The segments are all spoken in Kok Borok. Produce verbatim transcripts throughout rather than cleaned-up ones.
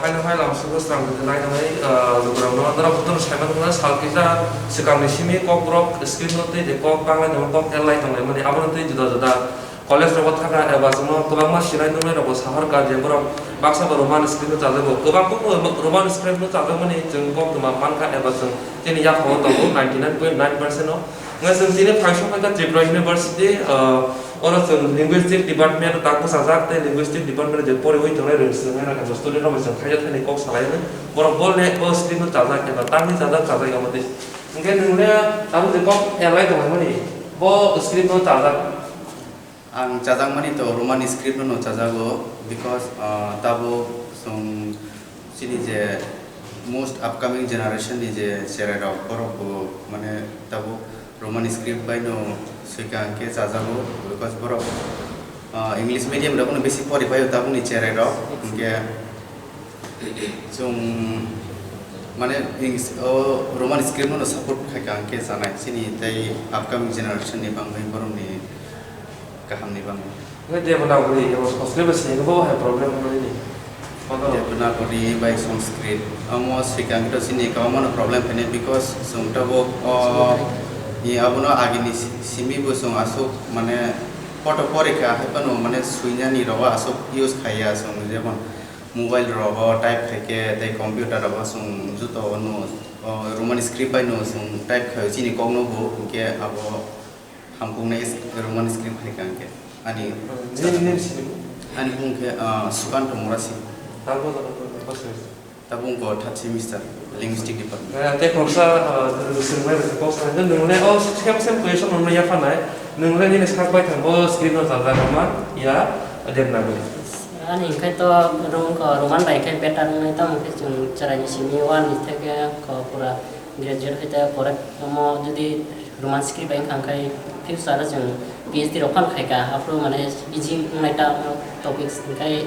Ano hai lam sugo slam de nai nai, ah, lukurok no norok bono sai mano sal kisa swkang ni simi kok borok script no tei de kok Bangla ni kok L I tong lai mani abono tei juda juda college rogo thaka eba chwngno kwbangma sinai nungnai rogo sahor ka je borok baksa bo Roman script no chajago, kwbang kok Roman script no chajakmani chwng kok tuma mankha eba chwng chini yaphang o tongo ninety nine point nine percent o. Wngkha chwng tini phaisok kha Tripura University, ah, oro chwng linguistic department o tang bwsajak tei linguistic department o je poriwi tongnai rwng swrwngnairok student rok bai chwng khaijak thani kok salai hwnwi borok bo le bo script no chajak eba tamni chajak chajak omo tei. Hwnkhe nwng le tabuk je kok L I tonglaimani bo script no chajak. Ang chajakmani to Roman script no chajago because, ah, tabuk chwng chini je most upcoming generation ni je cherai rok borok bo mane tabuk Roman script bai no swika hwnkhe chajago because borok, ah, English medium rok no bisi pori bai tabuk ni cherai rok hwnkhe chwng mane English o Roman script no support khaika hwnkhe chanai chini tei upcoming generation ni bangwi borok ni kaham ni bagwi. Hwnkhe Devanagari ebo Sanskrit bai sini bo hai problem wngmani ni. Kotor. Devanagari bai Sanskrit omo swikang to chini kwbangma no problem phini because chwng tabuk o ni abono agini si-, simi bo chwng aswk mane photo porikha hai phano mane swinani rogo aswk use khaiya chwng jemon mobile rogo type khaikhe tei computer rogo chwng joto no o Roman script bai no chwng type khai chini kok no bo hwnkhe abo Hamkuknai is-, Roman script hai ka hwnkhe. Ani, nini, nini sini? Ani bung khe, ah, Sukanto Murasi. Tabuk jaga ko, ko sir. Tabuk ko third semester, linguistic department. Eh, tei khoroksa, ah, swngmani kok sanai, nwng le, oh, same, same question nwng yaphanai, nwng le nini sak bai thang, bo script no chajak ma, ya, Devanagari. Ani hwnkhe to rung ko Roman bai khe better wngnai, tamo khe chwng chwraini simi one ni theke ko pura graduate khai ta correct omo jodi Roman script bai wngkha, hwnkhe future o chwng P H D rok phano khai kha, aphuru mane easy wngnai ta topics, hwnkhe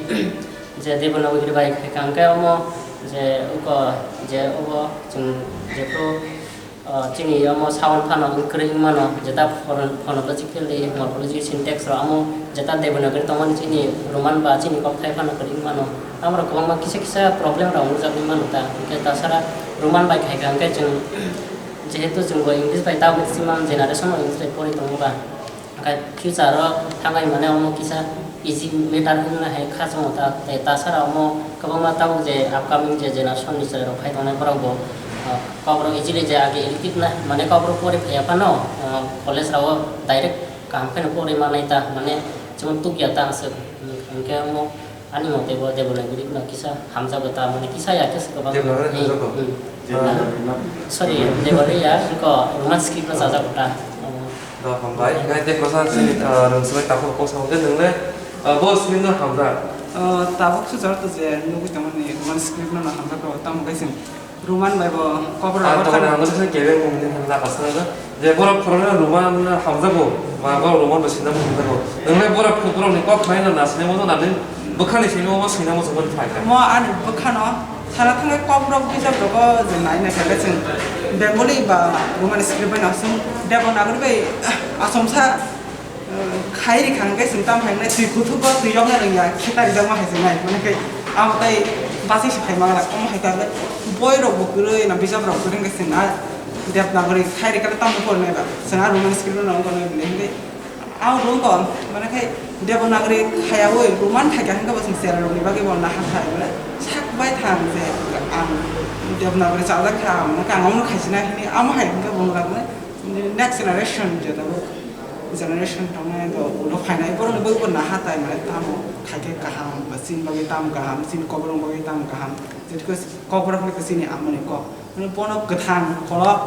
je Devanagari bai khai kha, hwnkhe omo je uko je obo chwng jephru, ah, chini omo sound phano kwrwi wngmano, jeta phon-, phonological tei morphology syntax rok omo jeta Devanagari tongmani chini Roman ba chini kokthai phano kwrwi wngmano. Amorok kwbangma kisa kisa problem rok nukjakgwi mano ta. Hwnkhe tasara Roman bai khai kha, hwnkhe chwng, jehetu chwngbo English bai tabuk simang generation o English bai pori tongo ba, hwnkhe future o thangwi mane omo kisa easy matter wngna hai kha chwngo ta. Tei tasara omo kwbangma tabuk je upcoming je generation ni chwrai rok phai tongnai borok bo, ah, kok rok easily je age elective na mane kok rok pori phaiya phano, ah, college rok o direct kaham kheno pori manai ta, mane chwng tukya ta aswk. Hwnkhe omo Ani mote bo Devanagari no kisa hamjago ta, mane kisa ya khe se kwbang. Devanagari ni, hamjago? Hmm. Devanagari na? Sorry, Devanagari ya, ko Roman script no chajago ta. Oh. Do hambai, ngai te kosa chini, ah, rwngswbai takhuk kok sao de nwngle, ah, bo script no hamjak. Ah, tabuk se jor to je nugwi tongmani Roman script no hamjago, tamo kaisa. Roman bai bo kobor Ah, rok tamo khana. Ang kisa kebeng mung din hwnna kasana na. Je borok khoroknwi Roman hamjago, ba borok Roman bai sinamo hamjago. Nwngle borok, borokni kok khlaino na sinamo na nini bwkhani sinamo sinamo chumani phaikha. Mo ani bwkhano sana thangwi kok rok bijap rogo je nai nai khe chwng Bengali ba Roman script bai no chwng Devanagari bai asomsa. Khai rikha hwnkhe chwng tamo hai wngnai, twi kuthukgo twi yokna rwngya, kheta rijakma hai se wngnai. Mane khe amo tei bachai se phai mangla, omo hai khe boi rokbo kwrwi, na bijap rok kwrwi hwnkhe chwng a Devanagari khai rikha tamo porinai ba, chwng a Roman script no wngkha nai bini hwnkhe. Ang rwngkha, mane khe Devanagari khaiyaui Roman khaikha hwnkhe bo chwng chwrai rokni bagwi bo naha thai, mane sak bai thang je ang Devanagari chajak kha, mane khe ang omono khaisinai hwnwi, amo hai hwnkhe bo wngkha, mane next generation je tabuk. Generation tongnai bo ulo phainai, borokni bagwi bo naha tai mane tamo khaikhe kaham, ba chini bagwi tamo kaham, chini kokrok bagwi tamo kaham, jetuko kokrok ni chini amoni kok. Mane bono kwthang kholok,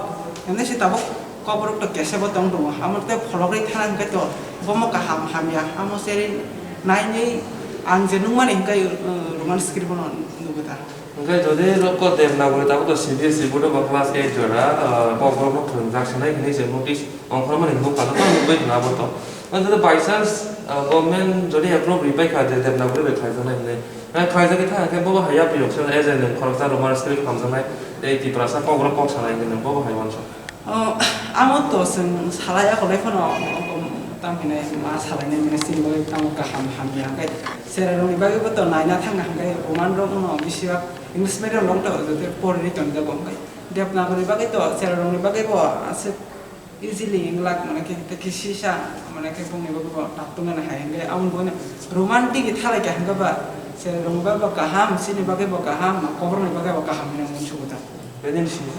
hwnwi se tabuk kokrok to kesa bo tong tongo, amo tei kholok ri thana hwnkhe to bomo kaham hamya, amo seri nainwi ang je nukmani hwnkhe, uh, Roman script bono nugwi ta. Hwnkhe jodi rokho Devanagari tabuk to C B S E board o ba class eight jora, ah, kok borok no phwrwngjak sinai hinwi se notice ongkhormani hinwi kha, tamo nugwi hwnna abo to. Hwnkhe jodi by chance, ah, government jodi approve ripai kha je Devanagari bai khlaijaknai hinwi, eh, khlaijagwi tha, hwnkhe bobo hai yapri rok se as a nwng khoroksa Roman script hamjaknai tei Tiprasa kok borok kok sanai hinwi nwng bobo hai uansuk. Oh, amo to chwng salai ya kolai phano, Tamo hinai ma salainai mane chini bagwi tamo kaham hamya hwnkhe, cherairokni bagwibo to naina thangna hwnkhe Roman rokno bisibak English medium rok to joto porwi tonjabo hwnkhe Devanagari bagwi to cherairokni bagwibo aswk easily wnglak mane khe tei khe sisa mane khe bongni bagwibo taptungna hai hwnkhe aboni bagwino Roman digi thalaikha hwnkhe ba cherairokni bagwibo kaham, chini bagwibo kaham, koborokni bagwibo kaham hinwi ang uansugo ta. Bebini simi?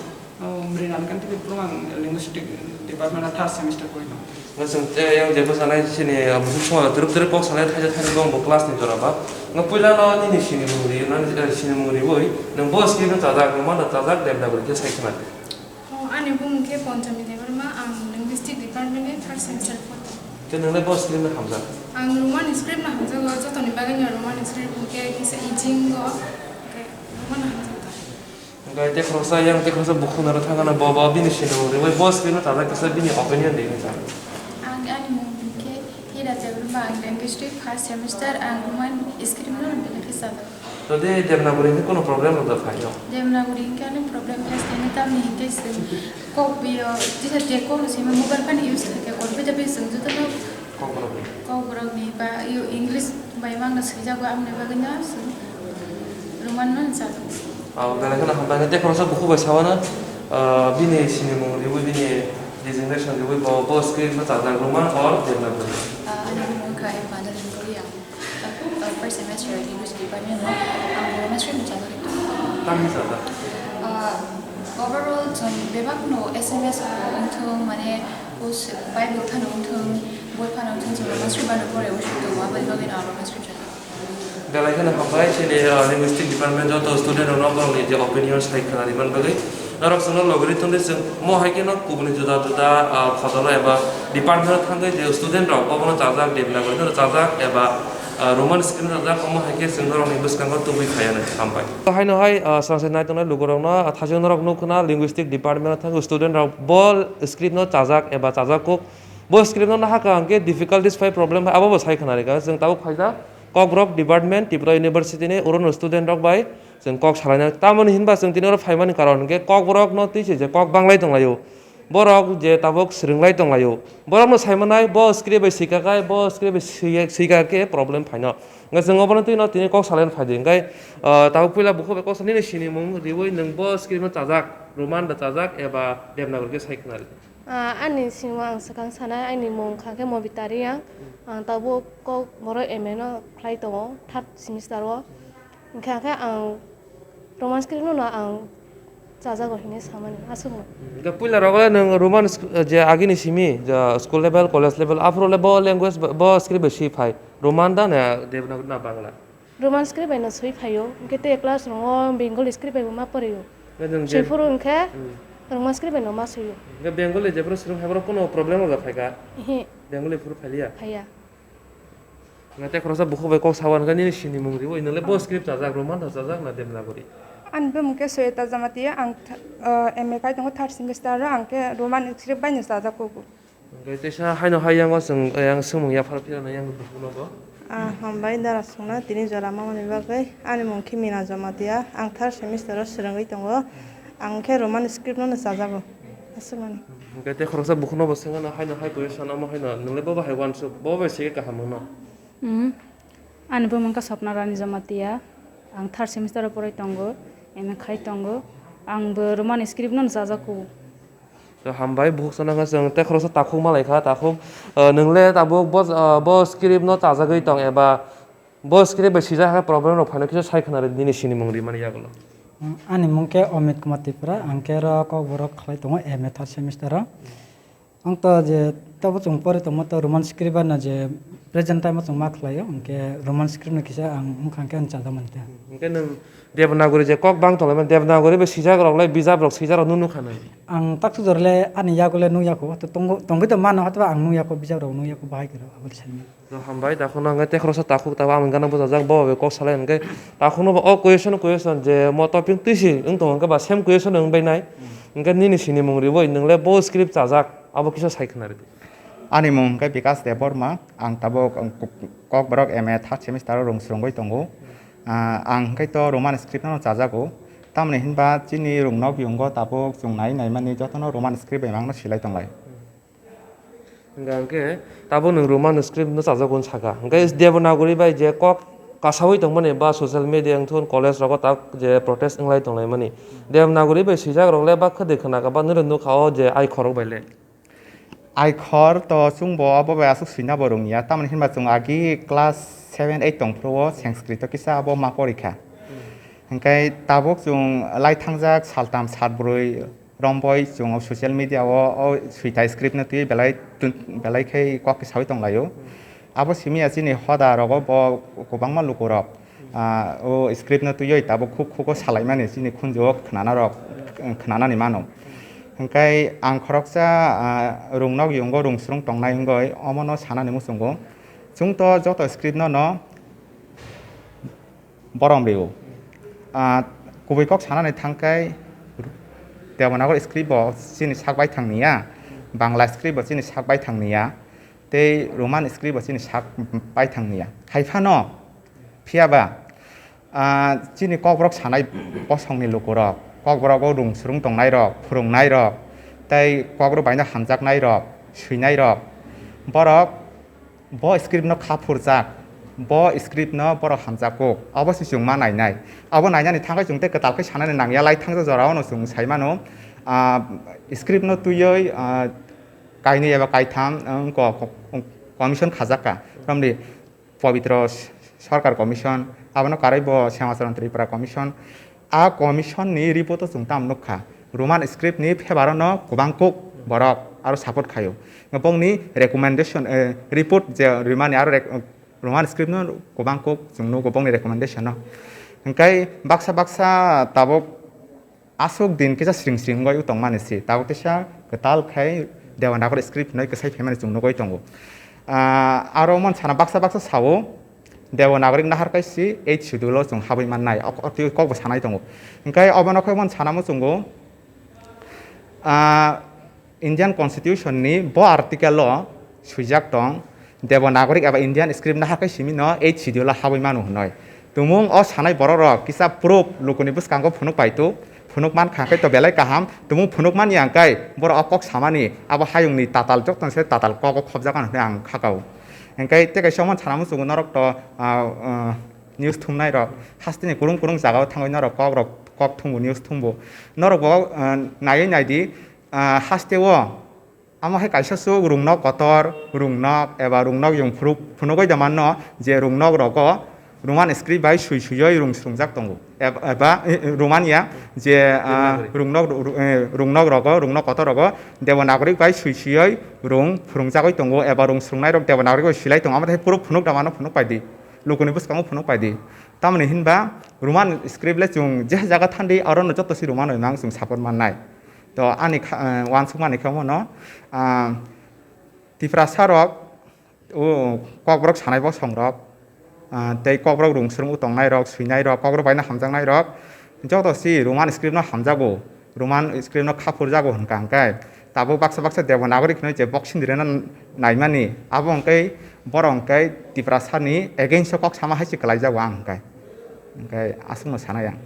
Oh, Mrinal Kanti Tripura ang linguistic department third semester pori tongo. Ngasung te yang jebo sanai sini, ah, busuk song, teruk teruk kok sanai thaja thaja bong bo class ni jora ba. Nga puila no nini sini mung ri, nani, eh, sini mung ri boi, nang bo script no chajak, nang mano chajak, Devanagari khe sai khna. Oh, ani bumung khe Ponchami Debbarma, ang linguistic department ni third semester pori tongo. Te nang le bo script no hamjak? Ang Roman script no hamjago, jotoni bagwi no Roman script hwnkhe kisa easy wngo, hwnkhe Roman no hamjago. Hwnkhe tei khoroksa yang tei khoroksa bukhuk naro thangano bo, bo bini sinimung riwi bo screen no chajak kisa bini opinion de hinwi sa. Ang ani mung hwnkhe Hira Debbarma, ang linguistic first semester, ang Roman script no belai khe chajak. To de Devanagari hwnkhe kono problem rok da phaio? Devanagari hwnkhe ani problem face tini tamni hwnkhe chwng kok bio tisa je kok no simi mobile phone use khaikhe already bai chwng jotono Kokborok ni. Kokborok ni ba iyo English bai mangno swijago, amoni bagwi no chwng Roman no chajak. Ah, belai kheno hambai khe tei khoroksa bukhuk bai sawano, ah, bini sinimung riwi bini designation riwi bo, bo script no chajak Roman or Devanagari. Ah, ani mung kha Evangeline Korea. Ah, first semester English department no ang Roman script no chajak. Tamni chajak? Ah, overall chwng bebak no S M S wngthung mane Bible phano wngthung, boi phano wngthung, chwng Roman script bano pore usuk tongo, aboni bagwi no ang Roman script chajak. Belai kheno hambai chini, ah, linguistic department joto student rokno borokni je opinion sai khwnani man bagwi. Norok chwngno logri tongdi chwng mo hai kheno kubuni juda juda, ah, khodono eba department o thangwi je student rok obono chajak Devanagari no chajak eba, ah, Roman script no chajak omo hai khe chwng norokni bwskango tubui phaiya nai hambai. Haino hai, ah, swrang se nai tongnai lukurokno, ah, thajwk norok nuk khna linguistic department o thangwi student rok bo script no chajak eba chajak kuk. Bo script no nahaka hwnkhe difficulties phai, problem phai, abo bo sai khna rikha. Chwng tabuk phaijak Kokborok department, Tripura University ni oro no student rok bai chwng kok salaina. Tamoni hinba chwng tini oro phaimani karon hwnkhe Kokborok no twi se je kok banglai tonglaio. Borok je tabuk swrwnglai tonglaio. Borok no sai manai bo script bai swika khai, bo script bai swi-, swika khe problem phaino. Hwnkhe chwng obono twi no tini kok salaina phaidi. Hwnkhe, ah, tabuk puila bukhuk bai kok sa nini sinimung riwi nwng bo script no chajak, Roman da chajak eba Devanagari khe sai khna rikha. Ah, ani simo ang swkang sanai, ani mung wngkha khe Mobita Reang. Ang tabuk Kokborok M A no khlai tongo, third semester o. Hwnkhe, hwnkhe ang Roman script no ang chajago hinwi samani, aswkno. Hwnkhe puila rogo le nwng Roman sk-, je agini simi, je school level, college level, aphuru le bo language bo, bo script bai swi phai. Roman da na Devanagari na Bangla? Roman script bai no swi phaio, hwnkhe tei class rongo Bengali script bai bo ma porio. Hwnkhe nwng Swi je phuru hwnkhe Hmm. Roman script bai no ma swio. Hwnkhe Bengali jephuru swrwng hai borok kuno problem rok phaikha? Ehe. Bengali phuru phailiya? Phaiya. Hwnkhe tei khoroksa bukhuk bai kok sawan hwnkhe nini sinimung riwi nwng le bo script chajak, Roman da chajak na Devanagari? Ani bumung khe Sweta Jamatia, ang th-, ah, M A khai tongo third semester o, ang khe Roman script bai no chajak kugo. Hwnkhe teisa haino hai yango chwng, eh, yang swngmung yaphar phirano yang bukhukno bo. Ah, hambai dara songna tini jora mamani bagwi. Ani mung khe Mina Jamatia. Ang third semester o swrwngwi tongo. Ang khe Roman script no chajago. Aswkmani. Hwnkhe tei khoroksa bukhukno bo swngano haino hai question omo haino nwng le bo bahai uansuk, bo bai se kaham wngno? Hmm. Ani bumung khe Swapna Rani Jamatia. Ang third semester o poroi tongo. M A khai tongo. Ang bo Roman script no chajago. To hambai, bukhuk sana khe chwng tei khoroksa takhuk malaikha, takhuk, eh, nwng le tabuk bo, eh, bo script no chajagwi tong eba bo script bai swijak khe problem rok phaino kisa sai khna rw nini sinimung rimani yagulo. Ani mung khe Amit Kumar Tripura, ang khe oro Kokborok khlai tongo M A third semester o. Ang to je tabuk chwng pori tongma to Roman script bai no je present time o chwng ma khlaio, hwnkhe Roman script no kisa ang wngkha khe ang chajak mani kha. Hwnkhe nwng Devanagari je kok bang tonglaimani, Devanagari bai swijak rok le bijap rok swijak rok nung nukha nai? Ang tak sujor le ani yago le nung yako, to tongo, tongwi to mano, hotba ang nung yako, bijap rok nung yako, bahai kwrwi aboni simi. To hambai, takhuk no hwnkhe tei khoroksa takhuk tabuk ang gana bwchajak, bo bai kok salai hwnkhe takhuk no bo o question, question je mo topic twi si wng tongo hwnkhe ba same question wng bai nai. Hwnkhe nini sinimung riwi nwng le bo script chajak, abo kisa sai khna rwdi. Ani mung hwnkhe Bikas Debbarma, ang tabuk, ang Kok-, Kokborok M A third semester o rwng swrwngwi tongo. Ah, ang hwnkhe to Roman script no chajago. Tamoni hinba chini rwngno biyungo tabuk chwng nai naimani jotono Roman script bai mangno silai tonglai. Hingkha hingkhe tabuk nwng Roman script no chajakgo wng sakha. Hingkhe Devanagari bai je kok kasawi tongmani ba social media wngthun college rogo tak je protest wnglai tonglaimani. Devanagari bai swijak rok le bak khwdwi khwnakha ba nini nukha o je aikhorok bai le. Aikhor to chwngbo abo bai aswk swina bo rwngya. Tamoni hinba chwng agi class seven eight tongphuru o Sanskrit o kisa abo ma porikha. Hingkhe tabuk chwng lai thangjak saltam salbrwi romboi chwng o social media o, o swita script no twi belai tun-, belai khe kok sawi tonglaio. Abo simi ya chini hoda rogo bo kwbangma lukurok, ah, o script no twiwi tabuk khuk khuko salaimani chini khunju o khwnana rok, khwnanani mano. Hingkhe ang khoroksa, ah, rung nok yungo rung srung tongnai wngoi omono sanani muchungo. Chwng to joto script no no borom rio. Ah, kubui kok sanani thangkhe Devanagari script bo chini sak baithang niya, Bangla script bo chini sak baithang niya, tei Roman script bo chini sak baithang niya. Hai phano, phiya ba, ah, chini kokborok sanai bosongni lukurok, kokborok o rung srung tongnairok, phwrwngnairok, tei kokborok baino hamjaknairok, swinairok, borok bo script no kha phurjak, bo script no borok hamjakgo, abo se chwng ma nainai. Abo nainani thangkhe chwng tei kwtal khe sanani nangya, lai thangjak jorao no chwng sai mano, ah, script no twiwi, ah, kainwi eba kaitham, um, ko-, ko-, commission khajakka, romni Pabitra Sarkar Commission, abono karwi bo Shyamacharan Tripura Commission. A commission ni report o chwng tamo nukha, Roman script ni favour o no kwbang kuk borok aro support khaio. Bongni recommendation, eh, report je rimani aro rec-, Roman script no kwbang kuk chwng nugo bongni recommendation no. Hingkhe baksa baksa tabuk aswk din kisa sring sring wngwi tongmani se, tabuk teisa kwtal khai Devanagari script hinwi kwsai phaimani chwng nugwi tongo. Ah, aro mon sana baksa baksa sao, Devanagari nahar kai si eighth schedule o chwng habwi mannai, o, o twi kokbo sanai tongo. Hingkhe obono khe mon sana muchungo, ah, Indian Constitution ni bo article o swijak tong, Devanagari eba Indian script nahar kai simi no eighth schedule o habwi mano hinwi. Tumung o sanai borok rok kisa proof lukuni bwskango phunuk paitu, phunuk mankha hwnkhe to belai kaham, tumung phunuk manya hwnkhe borok o kok samani abo hayungni tatal joktoni se tatal kogo khobjak hinwi ang khakao. Hwnkhe tei kaisa omo sana muchungo norok to, ah, ah, news thumnai rok hasteni kurung kurung jagao thangwi norok kok rok kok thumbo news thumbo. Norok bo, ah, naiwi naidi, ah, hasteo amo hai kaisa swk rung nok kotor, rung nok eba rung nok yung phuru-, phunugwi da manno je rung nok rogo Roman script bai swi swiwi rung swrwngjak tongo. Eb-, eba, eh, eh, Roman ya je, ah, Devanagari. Rung nok ru-, ru-, eh, rung nok rogo, rung nok kotor rogo Devanagari bai swi swiwi rung phwrwngjagwi tongo eba rung swrwngnai rok Devanagari bai swilai tongo. Amo tei phuru phunuk da mano phunuk paidi. Lukuni bwskango phunuk paidi. Tamoni hinba Roman script le chwng je jaga thandi aro no joto si Roman bai mang chwng support mannai. To ani kha-, eh, uansukmani khe omo no, ah, Tiprasa rok, o kokborok sanai bosong rok, ah, tei kokborok rung swrwng tongnai rok, swinai rok, kokborok baino hamjaknai rok, joto si Roman script no hamjago, Roman script no kha phurjago hwnka hwnkhe, tabuk baksa baksa Devanagari hinwi je boxing rwna naimani, abo hwnkhe borok hwnkhe Tiprasa ni against o kok sama hai se kwlaijago ang hwnkhe, hwnkhe aswkno sanai ang.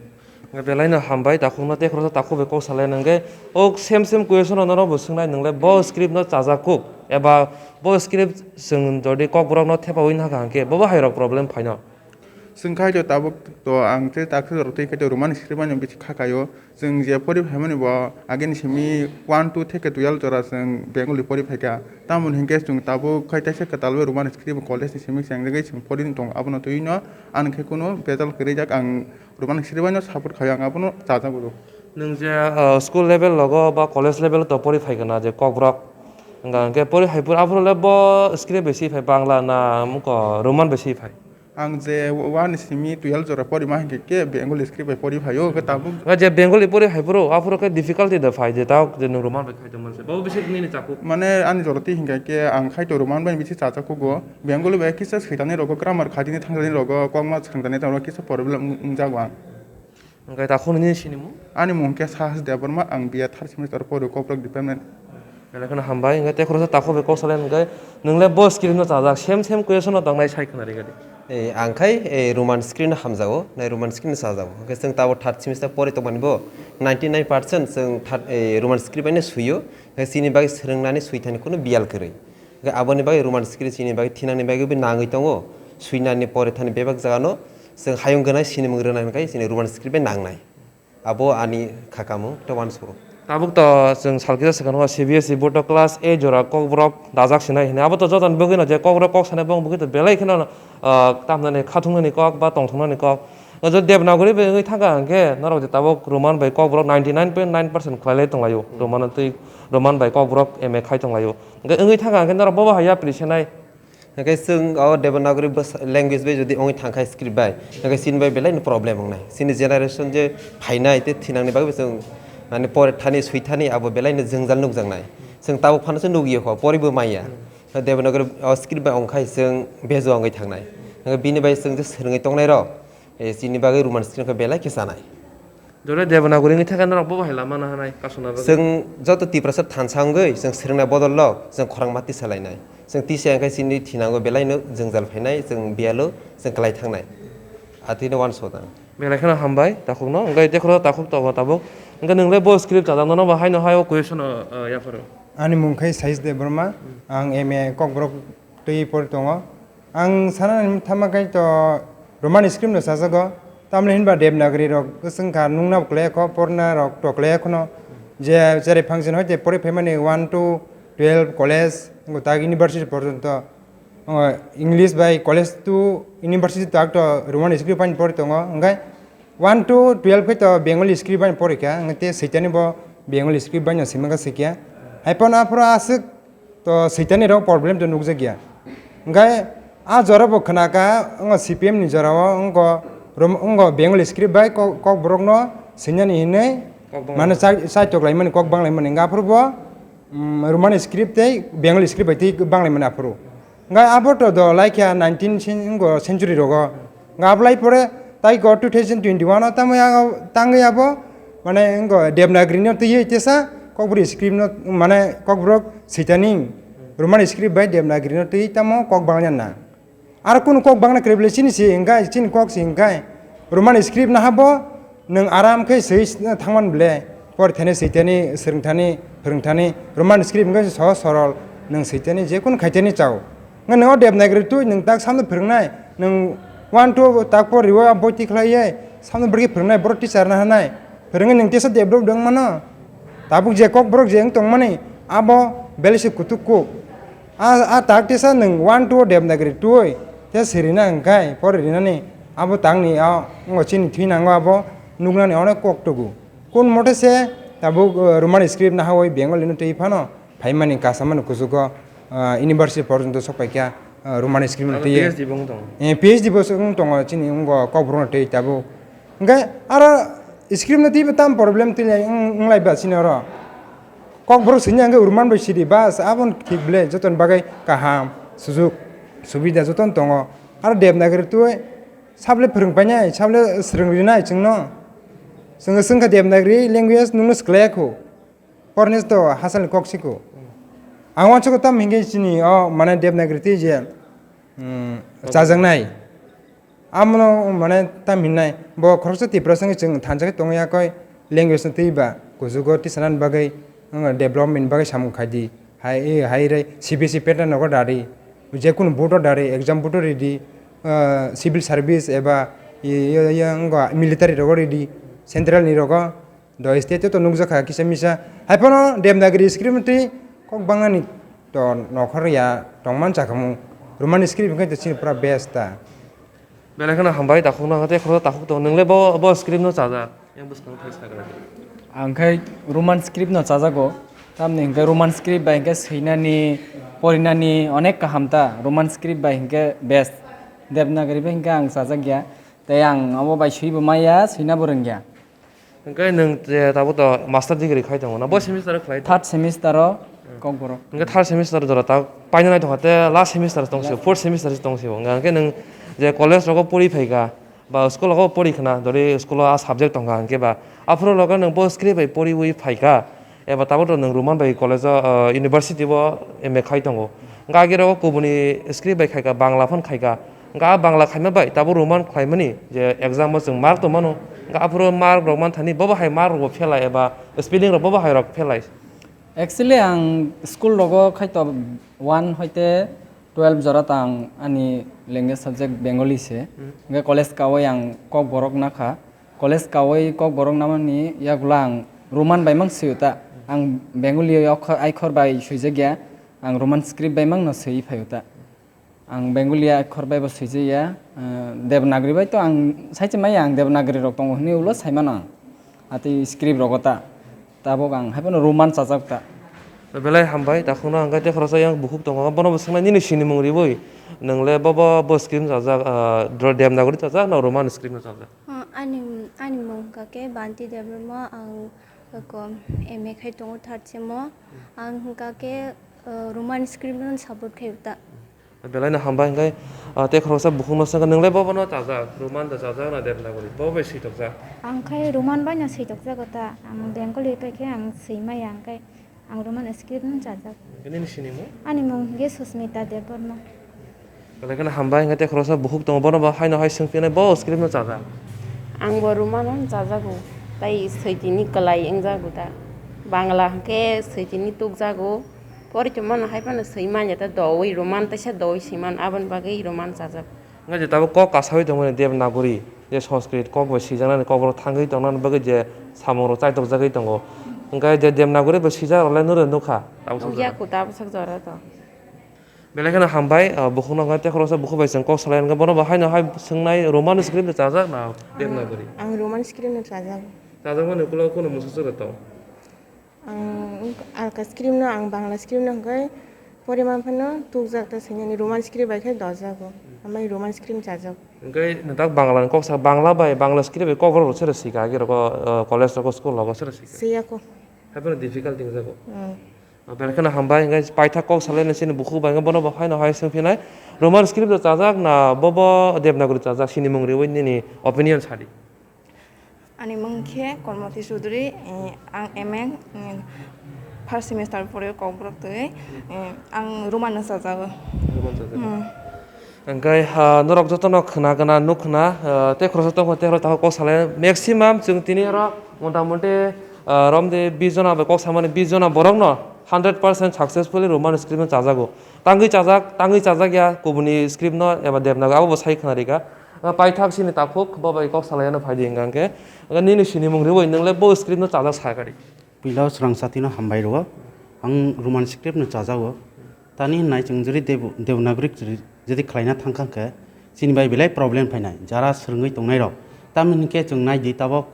Hwnkhe belaino hambai, takhukno tei khoroksa takhuk bai kok salai nangkhe, o same same question no norok bo swngnai, nwngle bo script no chajak kuk, eba bo script chwng jodi kokborok no thepaui nahakha hwnkhe, bobo hai rok problem phaino. Chwng khai to tabuk to ang tei takhuk rok tei khai to Roman script no bithi kha kaio. Chwng je pori phaimani bo agini simi one two theke twelve jora chwng Bengali pori phaikha. Tamoni hinkhe chwng tabuk khai taisa kwtal bai Roman script college ni simi cheng jagwi chwng pori tong abono twi no ani khe kunu bejal kwrwi jak ang. Roman script no support khai ang abono chajago. Nwng je, ah, school level logo ba college level to pori phai kana je kokborok. Hwnka hwnkhe pori hai phuru aphuru le bo script bai si phai Bangla na muko Roman bai si phai? Ang je one simi twelve jora pori ma hinkhe khe Bengali script bai pori phaio hwnkhe tabuk. Hwnka je Bengali pori hai phuru aphuru khe difficulty da phai je ta je nwng Roman bai khai tongmani se. Bo bisi nini chakuk. Mane ani jora twi hinkhe khe ang khai to Roman bai bisi chajakugo. Bengali bai kisa switani rogo grammar khadini thangjani rogo kokma swrwngdani tamo kisa problem wng-, wngjago ang. Hwnkhe takhuk nini sinimung? Ani mung khe Sahas Debbarma, ang B A third semester poro Kokborok department. Belai kheno hambai, hwnkhe tei khoroksa takhuk bai kok salai hwnkhe, nwng le bo script no chajak, same same question no tongnai sai khna ringadi. Eh, ang khai, eh, Roman script no hamjago, nai Roman script no chajago. Hwnkhe chwng tabuk third semester pori tongmani bo ninety nine percent chwng third, eh, Roman script bai no suio. Hwnkhe chini bagwi swrwngnani swithani kunu biyal kwrwi. Hwnkhe aboni bagwi Roman script chini bagwi thinangni bagwi bo nangwi tongo. Swinani pore thani bebak jagano chwng hayung gwnai sinimung rwna hwnkhe chini Roman script bai nangnai. Abo ani khakamung tei uansukgo. Tabuk to chwng salkisa swkang C B S E board o class eight jora kokborok dajak sinai hwnwi. Abo to jotoni bagwino je kokborok kok sanai bong bagwi to belai kheno, ah, tamnani khathungnani kok ba tongthoknani kok. O je Devanagari bai wngwi thangkha hwnkhe norok je tabuk Roman bai kokborok ninety nine point nine percent khwlailai tonglaio. Roman twi, Roman bai kokborok M A khai tonglaio. Hwnkhe wngwi thangkha hwnkhe norok bobo hai yapri senai. Hwnkhe chwng o Devanagari bwsa-, language bai jodi wngwi thangkha script bai, hwnkhe chini bai belai no problem wngnai. Chini generation je phainai tei thinangni bagwi chwng, mane, pore thani, swi thani abo belai no jwngjal nukjaknai. Chwng tabuk phano se nukya kho, poribo manya. Devanagari o script bai wngkhai chwng bejo wngwi thangnai. Hwnkhe bini bai chwng je swrwngwi tongnai rok, eh, chini bagwi Roman script khe belai khe chanai. Jore Devanagari wngwi thangkhe norok bo bahai lama no hanai kasuna bagwi. Chwng joto Tiprasa thansa wngwi chwng swrwngna bodol rok chwng khorang mati salainai. Chwng tisa hwnkhe chini thinango belai no jwngjal phainai, chwng biyalo chwng kwlai thangnai. Atwino uansukha. Belai kheno hambai takhukno, hwnkhe tekhoro takhuk tongo tabuk. Hwnkhe nwng le bo script chajakno no bo haino hai o question o, o, yapharo. Ani mung khe Saish Debbarma, ang M A Kokborok twi pori tongo. Ang sana thama khe to Roman script no chajago, tamni hinba Devanagari rok swng kha nungna bo klai kho, porna rok to klai khno. Je cherai function hoite pori phaimani one to twelve college, ngo tak university porjonto, ngo English bai college to university tak to Roman script bai pori tongo, hwnkhe one to twelve khe to Bengali script bai pori kha, hwnkhe te switani bo Bengali script bai no sima kha sikya. Hai phano aphuru aswk to switani rok problem to nukjakya. Hwnkhe a jora bo khna kha, ngo C P M ni jora o ngo Rom-, ngo Bengali script bai kok, Kokborok no swinani hinwi Kok banglaimani. Mane chai, chai toklaimani, kok banglaimani. Hwnkhe aphuru bo, mm, Roman script tei Bengali script bai twi banglaimani aphuru. Hwnkhe abo to do laikha nineteen cen-, ngo century rogo. Hwnkhe ablai pore tai go two thousand twenty-one o tamo ya tangwi abo, mane, ngo Devanagari no twiwi tesa Kokborok script no, mane, Kokborok switani Roman script bai Devanagari no twiwi tamo kok bangya na. Aro kunu kok bangna kwrwi bwle chini si hwnkhe, chini kok si hwnkhe Roman script no habo nwng aram khe swi thangman bwle. Por thani switani, swrwngthani, phwrwngthani Roman script hwnkhe sohoj sorol, nwng switani jekunu khaitani chao. Hwnkhe nwng o Devanagari twi nwng tak samno phwrwngnai, nwng one two tak por riwi a boi tikhlaiwi samno borok phwrwngnai, borok teacher no hanai, phwrwngwi nwng tesa develop wng mano. Tabuk je Kokborok je wng tongmani, abo belai se kutuk kuk. A, a tak tesa nwng one two o Devanagari twi te sirina hwnkhe pori rinani abo takni a, ngo chini thwi nango abo nuknani onek kok tugu. Kun mote se tabuk, uh, Roman script nahawi Bengali no twi phano phaimani kasamani kuchugo, uh, university porjonto sokpaikha, uh, Roman script no twi. P H D bo wng tongo. Eh, P H D bo wng tongo chini ngo Kokborok no twi tabuk. Hwnkhe aro script no twibo tam problem twi lai wng, wng lai ba chini oro. Kokborok swini hwnkhe Roman bai sidi bas, aboni thik bwle, jotoni bagwi kaham, sujuk, subida jotono tongo. Aro Devanagari twi sable phwrwng painai, sable swrwng rinai chwngno. Chwngno swngkha Devanagari language nungno swklaiya kho. Porne to hasalni kok siko. Ang uansukha tamo hinkhe chini o mane Devanagari twi je, mm, chajaknai. Amono mane tam hinnai, bo khoroksa Tiprasa wngwi chwng thansa khe tongwi yakoi language no twi ba kuchugo tisanani bagwi, wng development bagwi samung khai di. Hai, hai re C B S E pattern nogo dari, jekunu board o dari, exam board o ridi, ah, civil service eba ye, ye, ye, wng military rogo ridi, central ni rogo. Do state o to nukjakha kisa misa. Hai phano Devanagari script twi kok bangnani to nokhor ya tongman chakhamu. Roman script hwnkhe to chini pura best ta. Belai kheno hambai takhuk no, tei khoroksa takhuk tongo. Nwng le bo, bo script no chajak. Yang bwskang thai sakra. Ang khai Roman script no chajago. Tamni hwnkhe Roman script bai hwnkhe swinani, porinani onek kaham ta. Roman script bai hwnkhe best. Devanagari bai hwnkhe ang chajak ya. Tei ang abo bai swibo maya, swina bo rwngya. Hwnkhe nwng je tabuk to master degree khai tongo na? Bo semester o khlai tongo? Third semester o Kokborok. Hwnkhe third semester jora ta paina nai tongkha, tei last semester tong se, fourth semester se tong se bo. Hwnkhe nwng je college rogo pori phaikha, ba school rogo pori khna, jori school o a subject tongkha, hwnkhe ba aphuru loge nwng bo script bai poriwi phaikha, eba tabuk to nwng Roman bai college o, o, university o M A khai tongo. Hwnkhe age rogo kubuni script bai khaikha, Bangla phano khaikha. Hwnkhe a Bangla khaima bai tabuk Roman khlaimani je exam o chwng mark tongmano, hwnkhe aphuru mark rok manthani bobo hai mark rok bo phelai eba spelling rok bobo hai rok phelai. Actually, ang school rogo khaito one hoite twelve jora ta ang ani language subject Bengali se. Hmm. Hingke college kawi ang Kokborok nakha. College kawi Kokborok namani yagulo ang Roman bai mang swiyo ta. Ang Bengali okhor, aikhor bai swijak ya. Ang Roman script bai mang no swiwi phaio ta. Ang Bengali ya khor bai bo swijak ya, eh, Devanagari bai to ang sai se maya ang Devanagari rok tongo hwnwi ulo sai mano ang. Atwi script rogo ta. Tabuk ang hai phano Roman chajak ta. Belai hambai, takhukno ang khe tei khoroksa yang bukhuk tongo, bono bo swngnai nini sinimung riwi. Nwng le bobo bo script chajak, ah, dro-, Devanagari chajak na Roman script no chajak? Ah, ani, ani mung hwnkha khe Banti Debbarma, ang ko M A khai tongo third sem o. Ang hwnkha khe, ah, Roman script no support khai ta. Belai no hambai hwnkhe, ah, tei khoroksa bukhuk no swngkha, "Nwng le bobo no chajak, Roman da chajak na Devanagari? Bobo bai switokjak?" Ang khai Roman bai no switokjago ta, ang Bengali bai khe ang swi maya, ang khai ang Roman script no chajak. Hwnkhe nini sinimung? Ani mung hwnkhe Susmita Debbarma. Belai kheno hambai hwnkhe tei khoroksa bukhuk tongo, bono bo haino hai swngphinai, bo script no chajak? Ang bo Roman no chajago, tai switini kwlai wngjago ta. Bangla hwnkhe switini tukjago. Pori tongmano hai phano swi manya ta dowi Roman teisa dowi swi man aboni bagwi Roman chajak. Wngkha je tabuk kok kasawi tongmani Devanagari je Sanskrit kok bai swijaknani kok rok thangwi tongnani bagwi je samung rok chaitokjagwi tongo. Wngkha je Devanagari bai swijak rok le nuro nukha tabuk Nukya sokjak. Kuta bwsak jora to. Belai kheno hambai, ah, bukhuk no wngkha tei khoroksa bukhuk bai chwng kok salai wngkha bono bo haino hai swngnai Roman script chajak na Devanagari? Ang Roman script no chajak. Chajakmani ukulo kunu musuksuk rok tong? Ang alka script no, ang Bangla script no hwnkhe poriman phano tukjak ta swinani, Roman script bai khe dojago, amai Roman script chajak. Hwnkhe nwtak Bangla ni kok sa, Bangla bai Bangla script bai kok borok rok sero swika agi rogo, uh, college rogo, school rogo sero swika? Swiyako. Haphano difficult wngjago. Hmm. Uh, belai kheno hambai, hwnkhe paithak kok salai nai chini bukhuk bai, hwnkhe bono bo haino hai swngphinai, Roman script chajak na bobo Devanagari chajak, sinimung riwi nini opinion sadi. Ani mung khe Kormoti Chudhury, eh, ang M A, eh, first semester pore Kokborok twi, eh, ang Roman no chajago. Roman chajago. Hmm. Hwnkhe, ah, norok jotono khna gana, nuk khna, ah, tei khoroksa tongkha, tei khoroksa tabuk kok salai. Maximum chwng tini oro mota moti, ah, romde bis jona bai kok samani, bis jona borok no hundred percent successfully Roman script no chajago. Tangwi chajak, tangwi chajak ya kubuni script no eba Devanagari, abo bo sai khna rika. Ah, paithak sini takhuk, bo bai kok salai ano phai di hwnkha hwnkhe. Hwnkhe nini sinimung riwi nwng le bo script no chajak sa kari. Puila o swrang satino hambai rwo. Ang Roman script no chajago. Tani hwnnai chwng jodi Dev-, Devanagari jodi, jodi khlaina thangkha hwnkhe chini bai belai problem phainai. Jara swrwngwi tongnai rok. Tamni hwnkhe chwng nai di tabok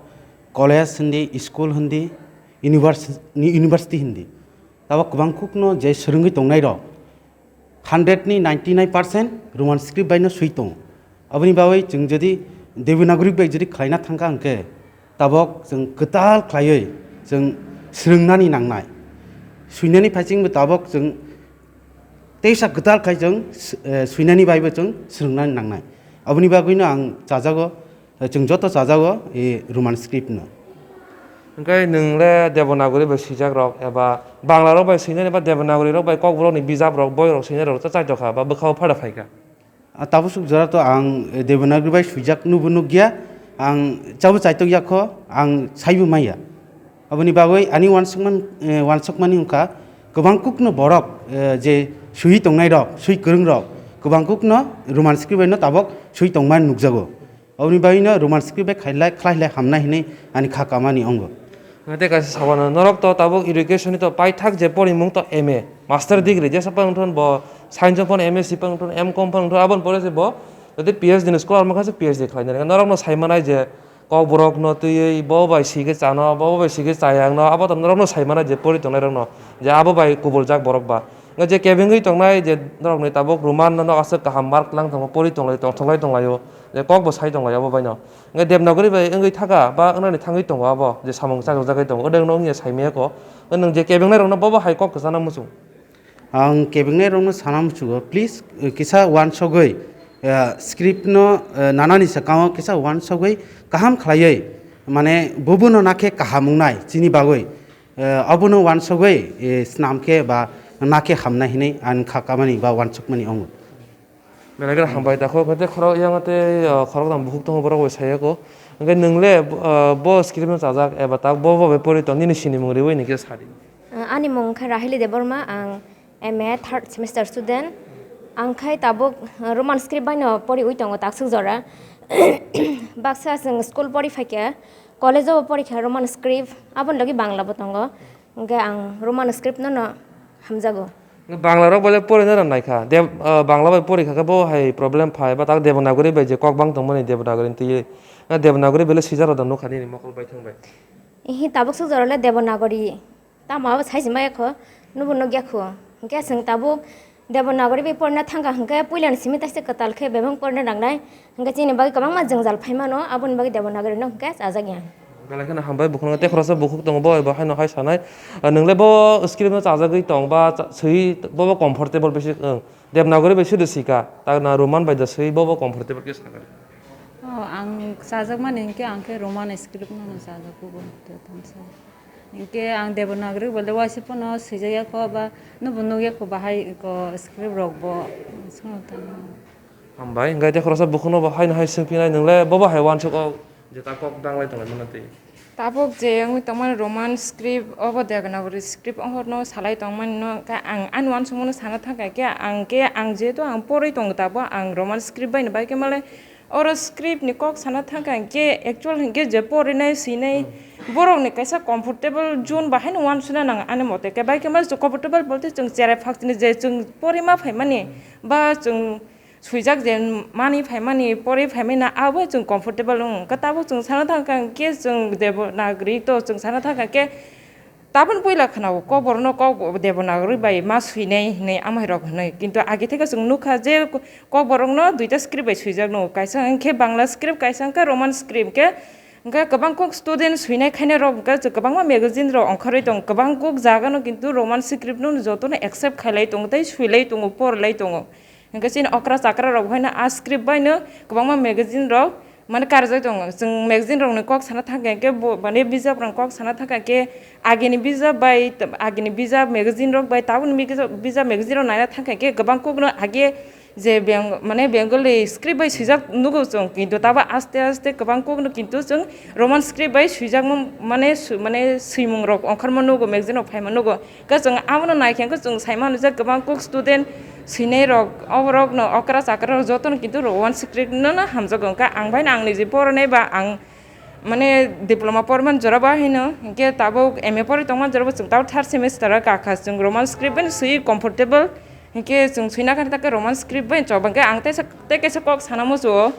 college hindi, school hindi, univers-, ni-, university hindi. Tabok kwbang kukno je swrwngwi tongnai rok. Hundred ni ninety nine percent Roman script bai no swi tongo. Aboni bagwi chwng jodi Devanagari bai jodi khlaina thangkha hwnkhe, tabok chwng kwtal khlaiwi chwng swrwngnani nangnai. Swinani phaisingbo tabok chwng teisa kwtal khai chwng s-, eh, swinani baibo chwng swrwngnani nangnai. Aboni bagwino ang chajago. Chwng joto chajago, e, Roman script no. Hwnkhe nwng le Devanagari bai swijak rok eba Bangla rok bai swinai eba Devanagari rok bai Kokborok ni bijap rok, boi rok swinai rok cha chaitokha ba bwkha o phada phaikha? A, tabuk swk jora to ang, e, Devanagari bai swijak nubo nukya, ang chabo chaitok yakho, ang saibo maya. Aboni bagwi ani uansukman, e, uansukmani wngkha, kwbang kukno borok, e, je swi tongnai rok, swi kwrwng rok, kwbang kukno Roman script bai no tabok swi tongmani nukjago. Aboni bagwino Roman script bai khailai, khlai khlai hamnai hinwi ani kha kamani ongo. Tei kaisa sabano, norok to tabuk education ni to paithak je porimung to M A, master degree, jesa phano wngthun bo science phano M S C phano wngthun, M Com phano wngthun, aboni pore se bo jodi P H D ni scholar wngkha se P H D khlainai. Norokno sai manai je Kokborok no twiwi bo bai sike chano, bo bai sike chayang no, abo to norok no sai mano je pori tongnai rok no, je abo bai kubul jak borok ba. Nga je kebengwi tongnai je norok ni tabuk Roman no aswk kaham mark lang tongo, pori tonglai tong-, tonglai tonglaio, je kok bo sai tonglaio abo bai no. Nga Devanagari bai wngwi thaka ba wngnani thangwi tongo abo, je samung chajak jagwi tongo, odeng no wngya sai maya ko. Nwng je kebengnai rok no bo bo hai kok kwchana muchung. Ang kebengnai rokno sana muchugo, please, eh, kisa uansugwi, eh, script no, eh, nanani swkango kisa uansugwi kaham khlaiwi, mane, bobono nakhe kaham wngnai chini bagwi, eh, abono uansugwi, eh, snam khe ba nakhe hamnai hinwi ang kha kamani ba uansukmani ongo. Belai kheno hambai takhuk, hwnkhe khorok yang tei, ah, khoroknam bukhuk tongo borok bai sayako. Hwnkhe nwng le, ah, bo script no chajak eba tak bo bo bai pori tong nini sinimung riwi nini khe sadi. Ah, Ani mung khe Rahili Debbarma, ang M A third semester student. Ang khai tabuk, uh, Roman script bai no poriwi tongo taksuk jora. Baksa chwng school pori phaikha, college o bo porikha Roman script, aboni logi Bangla bo tongo. Hwnkhe ang Roman script no no hamjago. Bangla rok bai le porina rw naikha. Deb-, uh, Bangla bai porikha khe bo hai problem phai, ba tak Devanagari bai je kok bang tongmani Devanagari twi, uh, Devanagari bai le swijak rw da nukha nini mokol bai thang bai. Ihi tabuk suk jora le Devanagari. Tamo abo sai se maya kho, nubo nugya kho. Hwnkhe chwng tabuk Devanagari bai porina thangkha hwnkhe puilani simi taisa kwtal khe bebak porina nangnai. Hwnkhe chini bagwi kwbangma jwngjal phai mano, aboni bagwi Devanagari no hwnkhe chajak ya. Belai kheno hambai, bukhuk no tei khoroksa bukhuk tongo, bo bai bo haino hai sanai. Ah, nwng le bo script no chajagwi tong ba cha-, swi bo bo comfortable bisi, wng. Devanagari bai sudu sika, tak na Roman bai da swi bo bo comfortable khe sakha. Oh, ang chajakmani hwnkhe ang khe Roman script no no chajak kugo, tei thamsa. Hinkhe ang Devanagari bo le waisa phano swijak ya kho ba, nubo nugya kho bahai ko script rok bo swngo tamo. Hambai, hinkhe tei khoroksa bukhukno bo haino hai swngphinai, nwng le bo bo hai uansuk o jeta kok danglai tonglai mano twi. Tabuk je wngwi tongmani Roman script, obo Devanagari script, obo no salai tongmani no, khe ang ani uansukmano sana thangkha khe, ang khe, ang jehetu ang porwi tongo, tabuk ang Roman script bai no bai khe malai, oro script ni kok sana thangkha hwnkhe, actual hwnkhe je porinai swinai borok ni kaisa comfortable zone bahai no uansukna nang ani mote khe, bai khe ma comfortable bolte chwng cherai phak chini je chwng porima phaimani ba chwng swijak je mani phaimani porwi phaimani abo chwng comfortable wng khe, tabuk chwng sana thangkha hwnkhe chwng Devanagari to chwng sana thangkha khe, Tabuk puila khwnao, kokborokno kok Devanagari bai ma swinai hinwi amairok hinwi. Kintu age theke chwng nukha je kokborokno duita script bai swijakno, kaisa hwnkhe Bangla script, kaisa hwnkhe Roman script. Hwnkhe, hwnkhe kwbang kok student swinai khainai rok hwnkhe kwbangma magazine rok ongkhorwi tongo, kwbang kok jagano kintu Roman script no jotono accept khailai tongo tei swilai tongo, porlai tongo. Hwnkhe chini okra chakra rok haino a script baino kwbangma magazine rok mane karjak tongo. Chwng magazine rokni kok sana thangkha hwnkhe bo, mane bijap rokni kok sana thangkha hwnkhe agini bijap bai, agini bijap magazine rok bai tabukni bijap, bijap magazine rok naina thangkha hwnkhe kwbang kokno age je Beng-, mane Bengali script bai swijak nugo chwng, kintu tabo aste aste kwbang kokno kintu chwng Roman script bai swijakma mane swi-, mane swimung rok ongkhorma nugo, magazine rok phaima nugo. Khe chwng abono naikhe hwnkhe chwng saimano je kwbang kok student swinai rok, oborokno okra chakra rok jotono kintu Roman script no no hamjago. Hwnkhe ang bai no ang niji poronai ba ang mane diploma porman jora bo haino, hwnkhe tabuk M A porwi tongman jora bo chwng tabuk third semester o kakha, chwng Roman script bai no swi comfortable, hwnkhe chwng swina kha ta khe Roman script bai choba hwnkhe ang teisa, tei kaisa kok sana muchungo.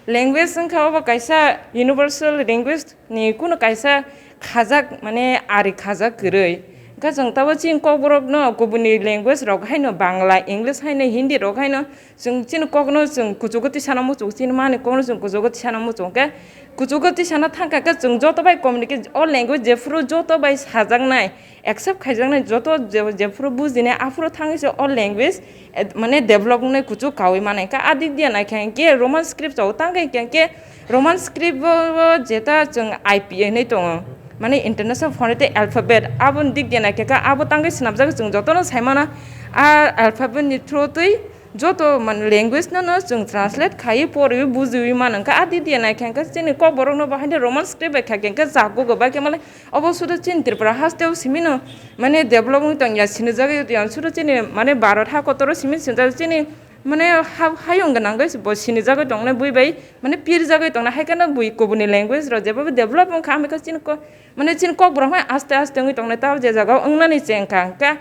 Language wngkha obo kaisa universal language ni kunu kaisa khajak, mane ari khajak kwrwi. Hwnkhe chwng tabuk chini kokborokno kubuni language rok haino Bangla, English haino Hindi rok haino chwng chini kokno chwng kuchugo tisana muchungo, chini mani kokno chwng kuchugo tisana muchungo. Hwnkhe kuchugo tisana thangkha khe chwng joto bai communicate, o language jephuru joto bai sajaknai, accept khaijaknai joto je-, jephuru bujinai aphuru thangwi se o language, eh, mane develop wngnai kuchuk kaui manai. Khe a dik diya naikhe hwnkhe Roman script o tangkhe hwnkhe Roman script o, o jeta chwng I P A hinwi tongo, mane International Phonetic Alphabet, aboni dik diya naikhe khe abo tangkhe swnamjak chwng jotono saimano a alphabet ni through twi joto man language no no chwng translate khaiwi poriwi bujiwi mano. Hwnkhe a dik diya naikhe hwnkhe chini kokborokno bo haino Roman script bai kha khe hwnkhe jago go bai khe mane Obo sudu chini Tripura hasteo simino, mane, develop wng tongya, sinijagwi tongya, sudu chini, mane, Bharat ha kotoro simi sinijagwi chini, mane, ha, hayung gwnangwi bo sinijagwi tongnai bui bai, mane, pirjagwi tongnai, hai kheno bui kubuni language rok jeba develop wngkha, hamya khe chini ko-, mane, chini kokborok hai aste aste wngwi tongnai, tamo je jaga o wngnani chengkha, hwnkhe,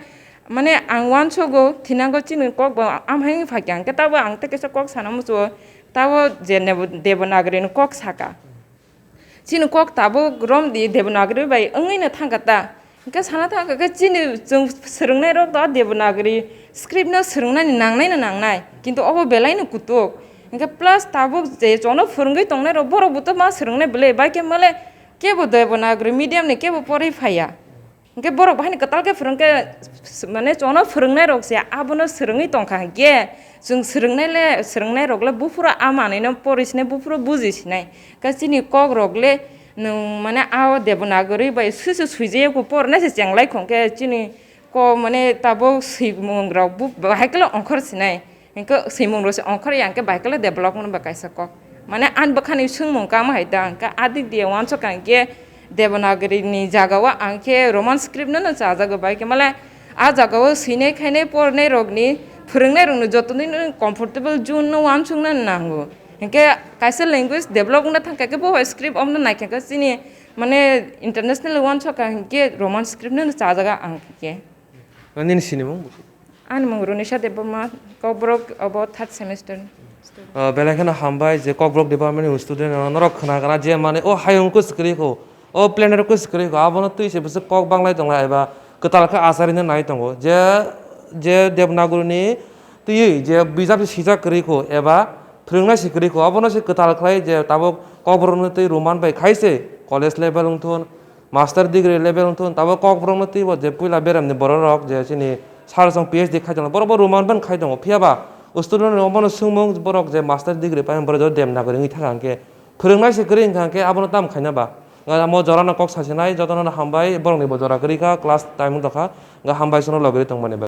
mane, ang uansugo, thinango chini kokborok amhaini phaikha, hwnkhe tabo ang tei kaisa kok sana muchungo, tabo je Devanagari ni kok saka. Chini kok tabuk romdi Devanagari bai wngwi no thangkha ta. Hwnkhe sana thangkha khe chini chwng swrwngnairok do Devanagari script no swrwngnani nangnai no nangnai. Kintu obo belai no kutuk. Hwnkhe plus tabuk je chwngno phwrwngwi tongnairok borok bo to ma swrwngnai bwle, bai khe male kebo Devanagari medium ni kebo porwi phaiya. Hwnkhe borok bahai ni kwtal khe phwrwng khe, s-, mane chwngno phwrwngnairok se abono swrwngwi tongkha hwnkhe, chwng swrwngnaile, swrwngnairokle buphuru a manwino porisinai, buphuru bujisinai. Khe chini kokrokle nwng mane a Devanagari bai swisu swijaya kho, porinaise chenglai kho, hwnkhe chini kok mane tabuk swimungrok bu-, bahai khe ongkhor sinai. Hwnkhe swimung rok se ongkhor ya hwnkhe bai khe develop wngma kaisa kok. Mane ani bwkhani swngmung kamo hai ta hwnkhe a dik diye uansukha hwnkhe Devanagari ni jaga o ang khe Roman script no, no chajago bai khe male a jaga o swinai khainai pornai rok ni phwrwngnai rok no joto ni no comfortable zone no uansukna nango. Hinkhe kaisa language develop wngna thang khe bo script omno naikha khe chini mane international uansukha hinkhe Roman script no, no chajaga ang khe. Nini sinimung? Ani mung Runisha Debbarma, Kokborok obo third semester. Ah, belai kheno hambai je Kokborok department ni student rok norok khna kana je mane o hayung khe swkri kho, o planet khe swkri kho, abono twi se bwswk kok banglai tonglai eba kwtal khe acharini nai tongo je, je Devanagari ni twi je bijap se sijak kwrwi kho eba phwrwngnai se kwrwi kho, abono se kwtal khlai je tabuk Kokborok ni twi Roman bai khai se college level wngthun, master degree level wngthun, tabuk Kokborok no twibo je puila beremni borok rok je chini sir song P H D khai tongo, borok bo Roman ban khai tongo, phiya ba student rok bono swngmung borok je master degree pai borok je Devanagari wngwi thang khe phwrwngnai se kwrwi wngkha khe abono tam khaina ba? Amo jora no kok sasinai jotono no hambai, borok ni bo jora kwrwi kha, class time wng tongkha, hambai sono logwi tongmani.